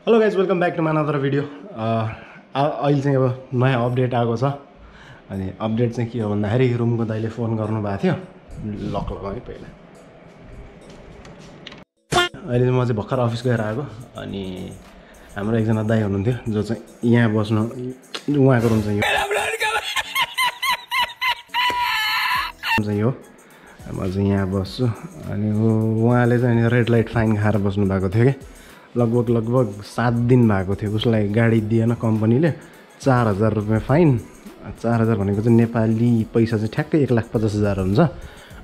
Hello guys welcome back to my another video. अहिले चाहिँ अब नयाँ अपडेट आएको छ। अनि अपडेट चाहिँ के हो भन्दाखेरि रुमको दाइले फोन गर्नुभएको थियो, लक लगाएँ पहिला। अहिले म चाहिँ भर्खर अफिस गएर आएको। अनि हाम्रो एकजना दाइ हुनुहुन्थ्यो जो चाहिँ यहाँ बस्नु, उहाँको रुम चाहिँ यो म चाहिँ यहाँ बस्छु। अनि उहाँले चाहिँ रेड लाइट फाइन खाएर बस्नु भएको थियो कि लगभग 7 दिन भएको थियो। उसलाई गाडी दिएन कम्पनीले, 4000 रुपियाँ फाइन। 4000 भनेको चाहिँ नेपाली पैसा चाहिँ ठ्याक्कै 1,50,000 हुन्छ।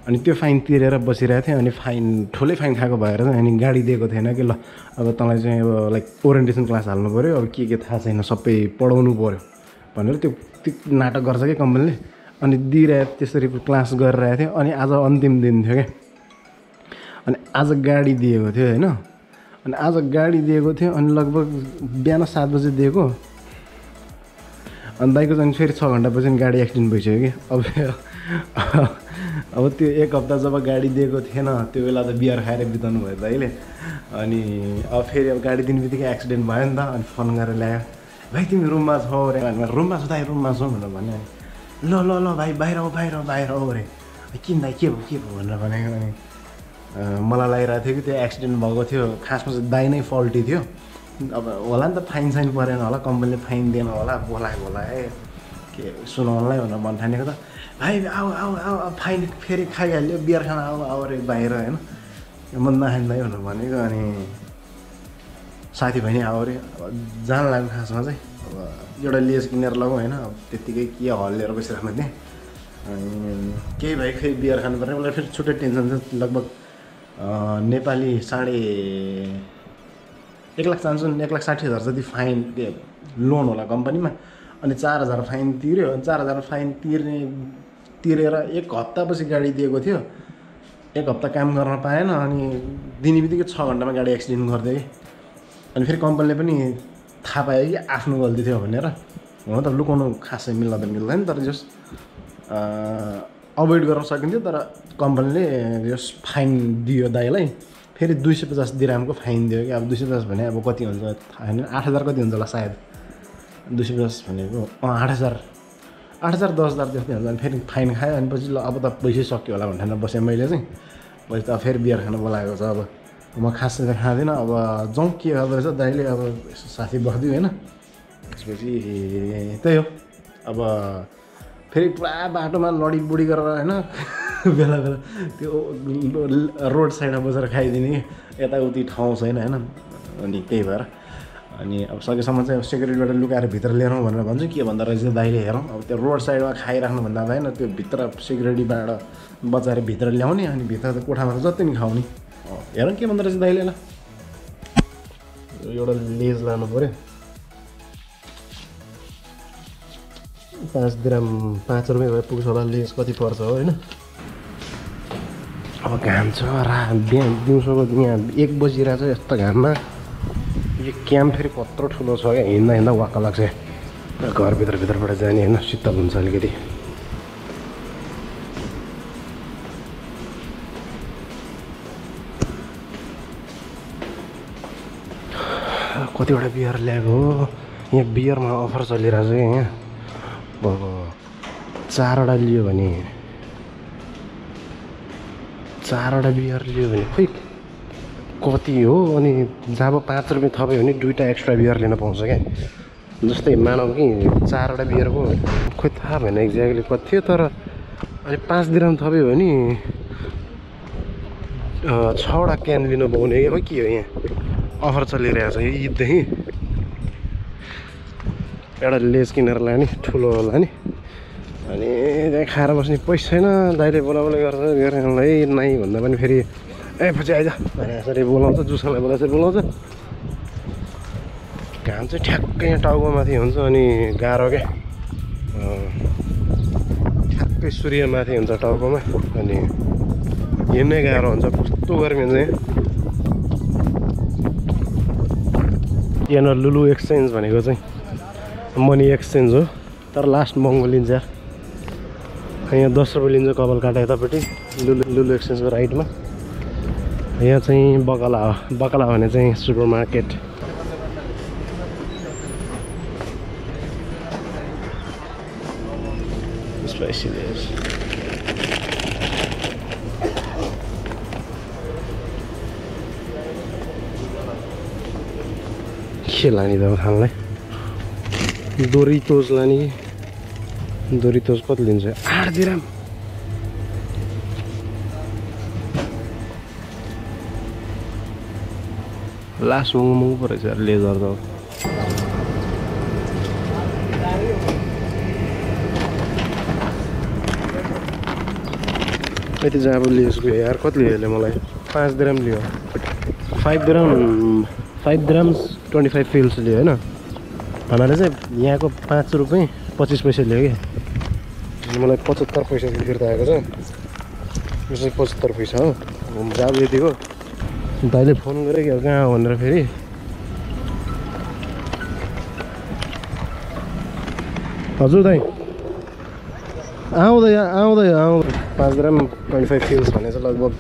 अनि त्यो फाइन तिरेर बसिरहेको थियो। अनि फाइन ठुलै फाइन खाएको भएर चाहिँ अनि गाडी दिएको थिएन कि ल अब तँलाई चाहिँ अब लाइक ओरिएन्टेसन क्लास हाल्नु पऱ्यो, अब के थाहा छैन, सबै पढाउनु पऱ्यो भनेर त्यो नाटक गर्छ कि कम्पनीले। अनि दिइरहेको त्यसरी क्लास गरिरहेको थियो। अनि आज अन्तिम दिन थियो क्या। अनि आज गाडी दिएको थियो होइन। अनि आज गाडी दिएको थियो। अनि लगभग बिहान 7 बजे दिएको। अनि दाइको चाहिँ फेरि 6 घन्टापछि गाडी एक्सिडेन्ट भइसक्यो कि। अब त्यो 1 हप्ता जब गाडी दिएको थिएन त्यो बेला त बियर खाएर बिताउनु भयो दाइले। अनि अब फेरि अब गाडी दिने बित्तिकै एक्सिडेन्ट भयो नि त। अनि फोन गरेर ल्यायो, भाइ तिमी रुममा छौ अरे। रुममा छु दाइ, रुममा छौ भनेर भन्यो। ल ल ल भाइ बाहिर आऊ अरे। किन दाइ के भयो भनेर भनेको। अनि मलाई लागिरहेको थियो कि त्यो एक्सिडेन्ट भएको थियो, खासमा चाहिँ दाइ नै फल्टी थियो। अब होला नि त फाइन साइन परेन होला, कम्पनीले फाइन दिएन होला, बोलाए के सुनाउनलाई भनेर भन्ठानेको त। भाइ आऊ फाइन फेरि खाइहाल्यो, बियर खान आऊ अरे बाहिर होइन, म नखाने दाइ भनेर भनेको। अनि साथीभाइ नै आऊ अरे। अब जान लाग्यो खासमा चाहिँ। अब एउटा लेज किनेर लगाउँ होइन, अब त्यत्तिकै के हल्लिएर बसिराख्नु थिएँ। अनि केही भाइ खै बियर खानु पर्ने, उसलाई फेरि छुट्टै टेन्सन छ। लगभग नेपाली 1,00,000 चाहन्छु, 1,60,000 जति फाइन लोन होला कम्पनीमा। अनि 4000 फाइन तिर्यो। अनि 4000 फाइन तिरेर 1 हप्तापछि गाडी दिएको थियो। 1 हप्ता काम गर्न पाएन। अनि दिने बित्तिकै 6 घन्टामा गाडी एक्सिडेन्ट गरिदियो कि। अनि फेरि कम्पनीले पनि थाहा पायो कि आफ्नो गल्ती थियो भनेर। हुन त लुकाउनु खासै मिल्दैन, तर जस अभोइड गर्न सकिन्थ्यो। तर कम्पनीले यस फाइन दियो दाइलाई। फेरि 250 दिरामको फाइन दियो कि। अब 250 भने अब कति हुन्छ थाहा छैन, 8000 कति हुन्छ होला सायद। 250 भनेको 8000 10,000 जस्तै हुन्छ। अनि फेरि फाइन खायो। अनि पछि ल अब त पैसै सक्यो होला भनेर बसेँ मैले चाहिँ। पछि त फेरि बियर खान बोलाएको छ। अब म खासै त खाँदिनँ। अब जाउँ के गर्दो रहेछ दाइले, अब यसो साथी बस्दियो होइन। त्यसपछि त्यही हो। अब फेरि पुरा बाटोमा लडीबुडी गरेर होइन बेला त्यो रोड साइडमा बसेर खाइदिने कि, यताउति ठाउँ छैन होइन। अनि त्यही भएर अनि अब सकेसम्म चाहिँ सेक्युरिटीबाट लुकाएर भित्र लिएर भनेर भन्छु। के भन्दा रहेछ दाइले हेरौँ। अब त्यो रोड साइडमा खाइराख्नुभन्दा भएन, त्यो भित्र सेक्युरिटीबाट बचाएर भित्र ल्याउने। अनि भित्र त कोठामा त जति नि खाउने। हेरौँ के भन्दा रहेछ दाइले। ल एउटा लेज लानु पऱ्यो। 5 दिराम 5 रुपियाँ भए पुग्छ होला लेज, कति पर्छ हो होइन। अब घाम छ बिहान दिउँसोको यहाँ 1 बजिरहेको छ यस्तो घाममा। यो क्याम्प फेरि कत्रो ठुलो छ क्या, हिँड्दा वाक्क लाग्छ। घरभित्रबाट जाने होइन, शीतल हुन्छ अलिकति। कतिवटा बियर ल्याएको हो यहाँ। बियरमा अफर चलिरहेको छ क्या यहाँ। अब 4वटा लियो भने 4वटा बियर लियो भने खोइ कति हो। अनि जब 5 रुपियाँ थप्यो भने 2टा एक्स्ट्रा बियर लिन पाउँछ क्या। जस्तै मानौँ कि 4वटा बियरको खोइ थाहा भएन एक्ज्याक्टली कति थियो, तर अनि 5 दिराम थप्यो भने 6वटा क्यान लिनु पाउने क्या। खोइ के हो यहाँ अफर चलिरहेको छ ईददेखि। एउटा लेज किनेर लाने, ठुलो लाने। अनि त्यहाँ खाएर बस्ने पैसा छैन। दाइले बोलाबोला गर्छ बियर खानलाई, नाइ भन्दा पनि फेरि पछि आइज भने यसरी बोलाउँछ, जुसलाई बोला यसरी बोलाउँछ। घाम चाहिँ ठ्याक्कै यहाँ टाउकोमाथि हुन्छ। अनि गाह्रो क्या, ठ्याक्कै सूर्यमाथि हुन्छ टाउकोमा। अनि हिँड्नै गाह्रो हुन्छ, कस्तो गर्मी हुन्छ यहाँ। लुलु एक्सचेन्ज भनेको चाहिँ मनी एक्सचेन्ज हो, तर लास्ट महँगो लिन्छ यार। यहाँ 10 रुपियाँ लिन्छ कपाल काटा यतापट्टि लुलु एक्सचेन्जको राइटमा। यहाँ चाहिँ बकला भने चाहिँ सुपर मार्केट। spicy this. के लाने त खानलाई डोरिटोस लाने डोरिटोस कति लिन्छ 8 दिराम लास्ट महँगो परेछ लेजर त यति चाहिँ अब लेसको यार कति लियो यसले मलाई 5 दिराम लियो 5 दिराम 25 फिल्स लियो होइन भन्नाले चाहिँ यहाँको 5 रुपियाँ 25 पैसा लियो कि मलाई 75 पैसा फिर्ता आएको छ यो चाहिँ 75 पैसा हो जाब यतिको दाइले फोन गरेँ कि कहाँ भनेर फेरि हजुर दाइ आउँदै 5 ग्राम 25 फिल्स भने चाहिँ लगभग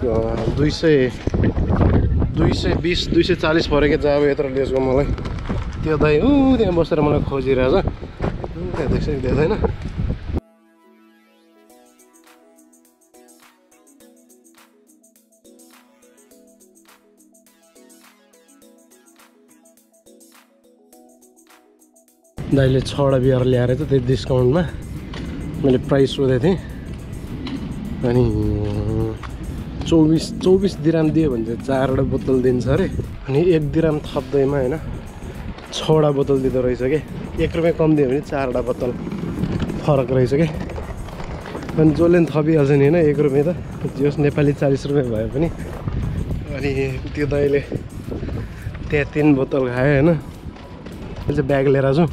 220-240 पऱ्यो क्या जाब यत्रो लेसको मलाई त्यो दाइ त्यहाँ बसेर मलाई खोजिरहेछ त्यहाँ देख्दैन दाइले 6वटा बियर ल्याएर चाहिँ त्यही डिस्काउन्टमा मैले प्राइस सोधेको थिएँ अनि 24 दिराम दियो भने चाहिँ 4वटा बोतल दिन्छ अरे अनि 1 दिराम थप्दैमा होइन 6वटा बोतल दिँदो रहेछ कि 1 रुपियाँ कम दियो भने 4वटा बोतल फरक रहेछ कि अनि जसले पनि थपिहाल्छ नि होइन 1 रुपियाँ त जस नेपाली 40 रुपियाँ भए पनि अनि त्यो दाइले त्यहाँ 3 बोतल खायो होइन मैले चाहिँ ब्याग लिएर आएको छु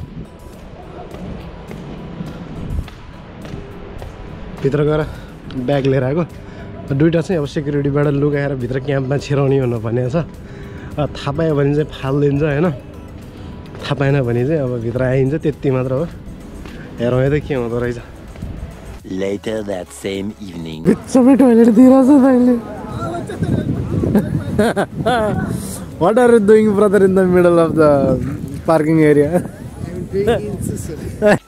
भित्र गएर ब्याग लिएर आएको दुईवटा चाहिँ अब सेक्युरिटीबाट लुगाएर भित्र क्याम्पमा छिराउने भनेर भनेको छ थाहा पायो भने चाहिँ फालिदिन्छ होइन थाहा पाएन भने चाहिँ अब भित्र आइन्छ त्यति मात्र हो हेरौँ है त के हुँदो रहेछ Later that same evening. सबै टोइलेट दिइरहेछ दाइले What are you doing brother in the middle of the parking area? I'm drinking Sicily.